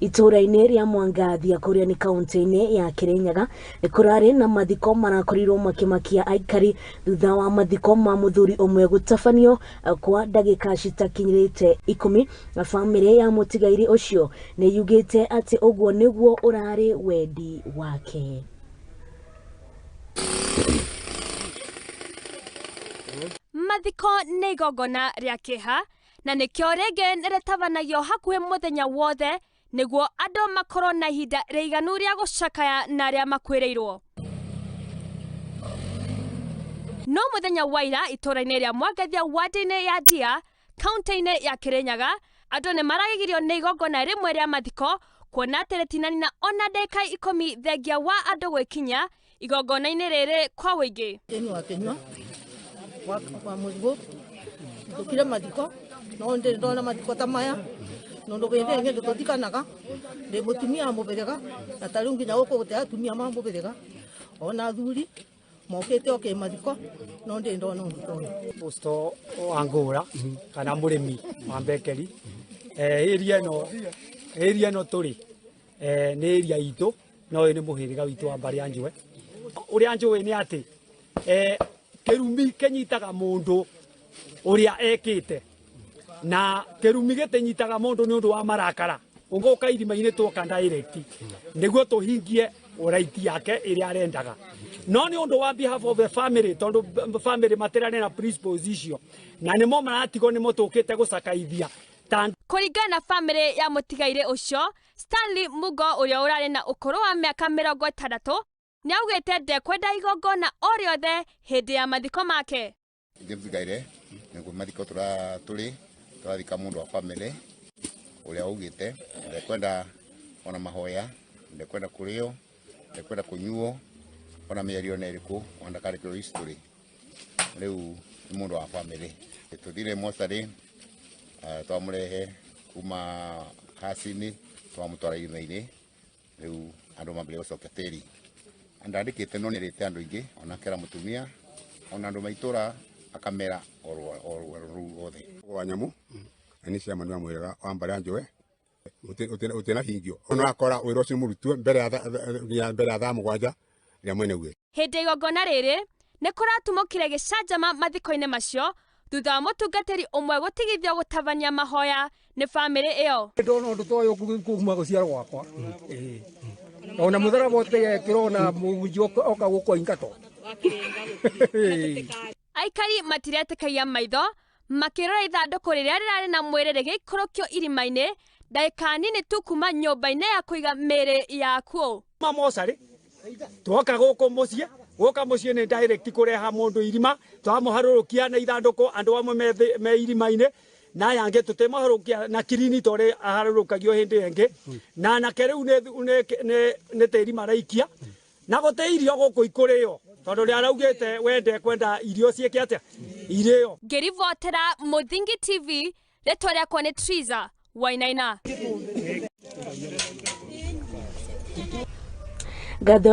Itũũra-inĩ rĩa Mwangathia kũrĩa nĩ kaunti-inĩ ya Kirinyaga nĩ kũrarĩ na mathiko marakorirwo makĩmakia aikari thutha wa mathiko ma mũthuri ũmwe gũtabanio kwa ndagĩka citakinyĩrĩte 10 na bamĩrĩ ya mũtigairĩ ũcio nĩ yugĩte atĩ ũguo nĩguo ũrarĩ wendi wake. Mathiko nĩ igongona rĩa kĩeha na nĩkĩo rĩngĩ nĩrĩtabanagio hakuhĩ mũthenya wothe nĩguo andũ makorwo na ihinda rĩiganu rĩa gũcakaya na arĩa makuĩrĩirwo. No mũthenya wa ira itũũra-inĩ rĩa Mwangathia ward-inĩ ya Ndia kaunti-inĩ ya Kirinyaga andũ nĩ maragegirio nĩ igongona rĩmwe rĩa mathiko kuona atĩ rĩtinanina ona ndagĩka 10 thengia wa andũ gwĩkinya igongona-inĩ rĩrĩ kwa ũingĩ. Wa Kenya wa mũthigũ ndũkire mathiko no ndĩ ndona mathiko ta maya nondu gĩthĩ ng'endo tũthikanaga ndĩ mũtumia wa mũbĩrĩga na ta rĩu nginya gũkũ gũte atumia ma mũbĩrĩga ona athuri mokĩte o kĩmathiko no ndĩ ndona ũndũ ta ũyũ. Ũsto wa ngũra kana mũrĩmi wa Mbekeri area ĩno tũrĩ nĩ area itũ no ũyũ nĩ mũhĩrĩga witũ wa mbarĩ ya Njũe. Ũrĩa njũĩ nĩ atĩ kĩrumi kĩnyitaga mũndũ ũrĩa ekĩte na kĩrumi gĩtinyitaga mũndũ nĩ ũndũ wa marakara. Ũgũka irima-inĩ twoka direct nĩguo tũhingie ũraiti yake ĩrĩa arendaga, no nĩ ũndũ wa behalf of the family tondũ family matirarĩ na principles icio na nĩmo maratigwo nĩmo tũkĩte gũcakaithia. Kũringana na family ya mũtigairĩ ũcio Stanley Mugo ũrĩa ũrarĩ na ũkũrũ wa mĩaka 60 nĩaugĩte ndekwenda igongona o rĩothe hĩndĩ ya mathiko make. Ndĩmũtigaire nĩguo mathiko tũrĩ tũrathika mũndũ wa family ũrĩa augĩte ndekwenda ona mahoya, ndekwenda kũrĩo, ndekwenda kũnyuo ona mĩario na ĩrĩkũ ona ndakarĩkĩrwo history. Rĩu nĩ mũndũ wa family. Tũthire mocarĩ twamũrehe kuma haci-inĩ twamũtwara irima-inĩ rĩu andũ mambĩrĩria gũcokia tĩri. Ndandĩkĩte no nĩrĩte andũ aingĩ ona kera mũtumia ona andũ maitũra akamera o rũu othe. Wa nyamu nĩ chairman wa mũhĩrĩga wa mbarĩ ya Njũe ũtĩna hingio ona akora wĩra ũcio mũrutwo mbere ya thaa 7 rĩa mwene uge. Hĩndĩ igongona rĩrĩ nĩ kũratumũkire gĩcanjama mathiko-inĩ macio thutha wa mũtungatĩri ũmwe gũtigithio gũtabania mahoya nĩ bamĩrĩ ĩyo. Ndona ũndũ ta ũyũ kuma gũciarwo gwakwa ona mũtharaba ũtegekĩrwo na mũhunjia oka gũkũ aingatwo. Aikari matiretĩkagia maitho makĩrora ithandũkũ rĩrĩa rĩrarĩ na mwĩrĩ rĩgĩikũrũkio irima-inĩ ndagĩka nini tu kuma nyũmba-inĩ ya kũiga mĩĩrĩ ya akuũ. Mocarĩ twoka gũkũ mũciĩ gũka mũciĩ nĩ direct kũreha mũndũ irima twamũharũrũkia na ithandũkũ andũ amwe me irima-inĩ na aya angĩ tũtimũharũrũkia na kirini ta ũrĩa aharũrũkagio hĩndĩ ĩngĩ na anake rĩu nĩ tĩri maraikia na gũtĩ irio gũkũ ikũrĩo tondũ ũrĩa araugĩte wende kwenda irio ciĩke atĩa irĩo. Ngĩribotera Mũthingi TV rĩtwa rĩakwa nĩ Triza Wainaina. Ngatho.